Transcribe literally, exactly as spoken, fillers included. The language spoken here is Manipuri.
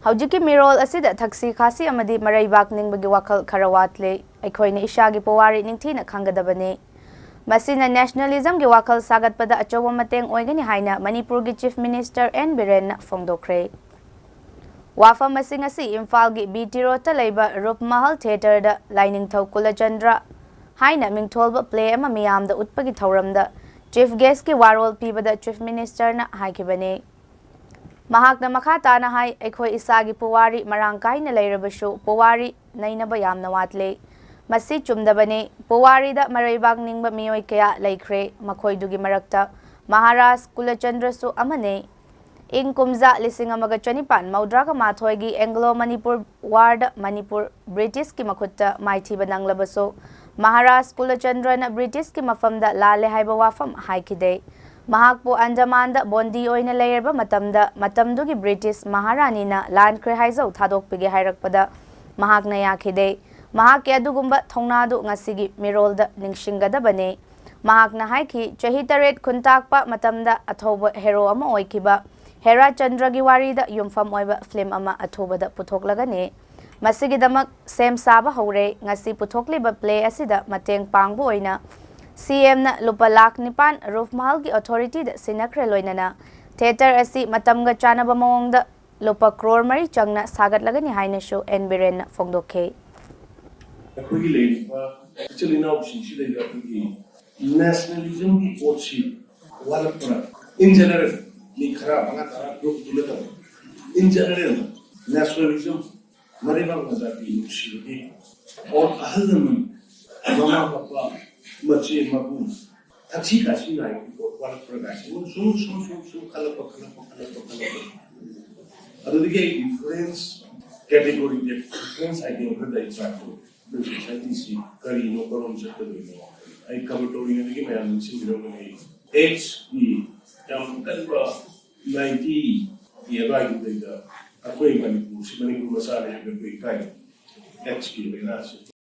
ꯍꯧꯖꯤꯛꯀꯤ ꯃꯤꯔꯣꯜ ꯑꯁꯤꯗ ꯊꯛꯁꯤ ꯈꯥꯁꯤ ꯑꯃꯗꯤ ꯃꯔꯩꯕꯥꯛ ꯅꯤꯡꯕꯒꯤ ꯋꯥꯈꯜ ꯈꯔ ꯋꯥꯠꯂꯤ꯫ ꯑꯩꯈꯣꯏꯅ ꯏꯁꯥꯒꯤ ꯄꯨꯋꯥꯔꯤ ꯅꯤꯡꯊꯤꯅ ꯈꯪꯒꯗꯕꯅꯤ꯫ ꯃꯁꯤꯅ ꯅꯦꯁꯅꯦꯂꯤꯖꯝꯒꯤ ꯋꯥꯈꯜ ꯁꯥꯒꯠꯄꯗ ꯑꯆꯧꯕ ꯃꯇꯦꯡ ꯑꯣꯏꯒꯅꯤ ꯍꯥꯏꯅ ꯃꯅꯤꯄꯨꯔꯒꯤ ꯆꯤꯐ ꯃꯤꯅꯤꯁꯇꯔ ꯑꯦꯟ ꯕꯤꯔꯦꯟꯅ ꯐꯣꯡꯗꯣꯛꯈ꯭ꯔꯦ꯫ ꯋꯥꯐꯝ ꯑꯁꯤꯡ ꯑꯁꯤ ꯏꯝꯐꯥꯜꯒꯤ ꯕꯤ ꯇꯤ ꯔꯣꯗꯇ ꯂꯩꯕ ꯔꯨꯞꯃꯍꯜ ꯊꯤꯌꯦꯇꯔꯗ ꯂꯥꯏꯅꯤꯡꯊꯧ ꯀꯨꯂꯆꯟꯗ꯭ꯔ ꯍꯥꯏꯅ ꯃꯤꯡꯊꯣꯜꯕ ꯄ꯭ꯂꯦ ꯑꯃ ꯃꯤꯌꯥꯝꯗ ꯎꯠꯄꯒꯤ ꯊꯧꯔꯝꯗ ꯆꯤꯐ ꯒꯦꯁꯀꯤ ꯋꯥꯔꯣꯜ ꯄꯤꯕꯗ ꯆꯤꯐ ꯃꯤꯅꯤꯁꯇꯔꯅ ꯍꯥꯏꯈꯤꯕꯅꯤ꯫ ꯃꯍꯥꯛꯅ ꯃꯈꯥ ꯇꯥꯅ ꯍꯥꯏ, ꯑꯩꯈꯣꯏ ꯏꯁꯥꯒꯤ ꯄꯨꯋꯥꯔꯤ ꯃꯔꯥꯡ ꯀꯥꯏꯅ ꯂꯩꯔꯕꯁꯨ ꯄꯨꯋꯥꯔꯤ ꯅꯩꯅꯕ ꯌꯥꯝꯅ ꯋꯥꯠꯂꯤ꯫ ꯃꯁꯤ ꯆꯨꯝꯗꯕꯅꯤ꯫ ꯄꯨꯋꯥꯔꯤꯗ ꯃꯔꯩꯕꯥꯛ ꯅꯤꯡꯕ ꯃꯤꯑꯣꯏ ꯀꯌꯥ ꯂꯩꯈ꯭ꯔꯦ꯫ ꯃꯈꯣꯏꯗꯨꯒꯤ ꯃꯔꯛꯇ ꯃꯍꯥꯔꯥꯖ ꯀꯨꯂꯆꯟꯗ꯭ꯔꯁꯨ ꯑꯃꯅꯤ꯫ ꯏꯪ ꯀꯨꯝꯖꯥ ꯂꯤꯁꯤꯡ ꯑꯃꯒ ꯆꯅꯤꯄꯥꯟ ꯃꯧꯗ꯭ꯔꯥꯒ ꯃꯥꯊꯣꯏꯒꯤ ꯑꯦꯡꯒ꯭ꯂꯣ ꯃꯅꯤꯄꯨꯔ ꯋꯥꯔꯗ ꯃꯅꯤꯄꯨꯔ ꯕ꯭ꯔꯤꯇꯤꯁꯀꯤ ꯃꯈꯨꯠꯇ ꯃꯥꯏꯊꯤꯕ ꯅꯪꯂꯕꯁꯨ, ꯃꯍꯥꯔꯥꯖ ꯀꯨꯂꯆꯟꯗ꯭ꯔꯅ ꯕ꯭ꯔꯤꯇꯤꯁꯀꯤ ꯃꯐꯝꯗ ꯂꯥꯜꯂꯦ ꯍꯥꯏꯕ ꯋꯥꯐꯝ ꯍꯥꯏꯈꯤꯗꯦ꯫ ꯃꯍꯥꯛꯄꯨ ꯑꯟꯗꯃꯥꯟꯗ ꯕꯣꯟꯗꯤ ꯑꯣꯏꯅ ꯂꯩꯔꯕ ꯃꯇꯝꯗ ꯃꯇꯝꯗꯨꯒꯤ ꯕ꯭ꯔꯤꯇꯤꯁ ꯃꯍꯥꯔꯥꯅꯤꯅ ꯂꯥꯟꯈ꯭ꯔꯦ ꯍꯥꯏꯖꯧ ꯊꯥꯗꯣꯛꯄꯤꯒꯦ ꯍꯥꯏꯔꯛꯄꯗ ꯃꯍꯥꯛꯅ ꯌꯥꯈꯤꯗꯦ꯫ ꯃꯍꯥꯛꯀꯤ ꯑꯗꯨꯒꯨꯝꯕ ꯊꯧꯅꯥꯗꯨ ꯉꯁꯤꯒꯤ ꯃꯤꯔꯣꯜꯗ ꯅꯤꯡꯁꯤꯡꯒꯗꯕꯅꯤ꯫ ꯃꯍꯥꯛꯅ ꯍꯥꯏꯈꯤ, ꯆꯍꯤ ꯇꯔꯦꯠ ꯈꯨꯟꯇꯥꯛꯄ ꯃꯇꯝꯗ ꯑꯊꯧꯕ ꯍꯦꯔꯣ ꯑꯃ ꯑꯣꯏꯈꯤꯕ ꯍꯦꯔꯥ ꯆꯟꯗ꯭ꯔꯒꯤ ꯋꯥꯔꯤꯗ ꯌꯨꯝꯐꯝ ꯑꯣꯏꯕ ꯐꯤꯂꯝ ꯑꯃ ꯑꯊꯨꯕꯗ ꯄꯨꯊꯣꯛꯂꯒꯅꯤ꯫ ꯃꯁꯤꯒꯤꯗꯃꯛ ꯁꯦꯝ ꯁꯥꯕ ꯍꯧꯔꯦ꯫ ꯉꯁꯤ ꯄꯨꯊꯣꯛꯂꯤꯕ ꯄ꯭ꯂꯦ ꯑꯁꯤꯗ ꯃꯇꯦꯡ ꯄꯥꯡꯕ ꯑꯣꯏꯅ ꯁꯤ ꯑꯦꯝꯅ ꯂꯨꯄꯥ ꯂꯥꯈ ꯅꯤꯄꯥꯟ ꯔꯨꯞꯃꯍꯜꯒꯤ ꯑꯣꯊꯣꯔꯤꯇꯤꯗ ꯁꯤꯟꯅꯈ꯭ꯔꯦ꯫ ꯂꯣꯏꯅꯅ ꯊꯤꯌꯦꯇꯔ ꯑꯁꯤ ꯃꯇꯝꯒ ꯆꯥꯟꯅꯕ ꯃꯑꯣꯡꯗ ꯂꯨꯄꯥ ꯀ꯭ꯔꯣꯔ ꯃꯔꯤ ꯆꯪꯅ ꯁꯥꯒꯠꯂꯒꯅꯤ ꯍꯥꯏꯅꯁꯨ ꯑꯦꯟ ꯕꯤꯔꯦꯟꯅ ꯐꯣꯡꯗꯣꯛꯈꯤ꯫ ꯑꯩꯈꯣꯏꯒꯤ ꯂꯩꯔꯤꯕ ꯏꯆꯤꯜ ꯏꯅꯥꯎꯁꯤꯡꯁꯤꯗꯩꯗ ꯑꯩꯈꯣꯏꯒꯤ ꯅꯦꯁꯅꯦꯂꯤꯖꯝꯒꯤ ꯄꯣꯠꯁꯤ ꯋꯥꯠꯂꯛꯄꯅ, in general, ꯃꯤ ꯈꯔ ꯃꯉꯥ ꯇꯔꯥ ꯒ꯭ꯔꯨꯞꯇꯨ ꯅꯠꯇꯕ, in general, ꯅꯦꯁꯅꯦꯂꯤꯖꯝ, ꯃꯔꯩꯕꯥꯛ ꯃꯖꯥꯇꯤ ꯅꯨꯡꯁꯤꯕꯒꯤ, or ꯑꯍꯜ ꯂꯃꯟ, ꯃꯃꯥ ꯃꯄꯥ, ꯃꯆꯦ ꯃꯕꯨꯡ, ꯊꯛꯁꯤ ꯈꯥꯁꯤ ꯅꯥꯏꯕꯒꯤ ꯄꯣꯠ ꯋꯥꯠꯂꯛꯄ꯭ꯔꯥ ꯀꯥꯏꯁꯤ ꯁꯨꯝ, ꯁꯨꯝ, ꯁꯨꯝ, ꯁꯨꯝ ꯈꯜꯂꯛꯄ, ꯈꯜꯂꯛꯄ, ꯈꯜꯂꯛꯄ, ꯈꯜꯂꯛꯄ꯫ ꯑꯗꯨꯗꯒꯤ ꯑꯩ ꯏꯟꯐ꯭ꯂꯨꯌꯦꯟꯁ ꯀꯦꯇꯦꯒꯣꯔꯤꯗ ꯏꯟꯐ꯭ꯂꯨꯌꯦꯟꯁ ꯑꯥꯏꯇꯦꯝ ꯈꯔꯗ ꯑꯩ ꯇ꯭ꯔꯥꯏ ꯇꯧꯋꯤ꯫ ꯑꯩꯈꯣꯏ ꯁꯣꯁꯥꯏꯇꯤꯁꯤ ꯀꯔꯤꯅꯣ, ꯀꯔꯣꯝ ꯆꯠꯀꯗꯣꯏꯅꯣ? ꯑꯩ ꯀꯕꯔ ꯇꯧꯔꯤꯉꯩꯗꯒꯤ ꯃꯌꯥꯝ ꯅꯤꯡꯁꯤꯡꯕꯤꯔꯝꯒꯅꯤ꯫ ꯑꯦꯠꯁꯀꯤ ꯌꯥꯝ ꯀꯟꯕ ꯅꯥꯏꯟꯇꯤꯒꯤ ꯑꯗꯨꯋꯥꯏꯗꯨꯗꯩꯗ ꯑꯩꯈꯣꯏ ꯃꯅꯤꯄꯨꯔꯁꯤ, ꯃꯅꯤꯄꯨꯔ ꯃꯆꯥꯅꯤ ꯍꯥꯏꯕ ꯑꯩꯈꯣꯏ ꯏꯀꯥꯏ꯫ ꯑꯦꯠꯁꯀꯤ ꯂꯥꯏꯅꯥꯁꯤ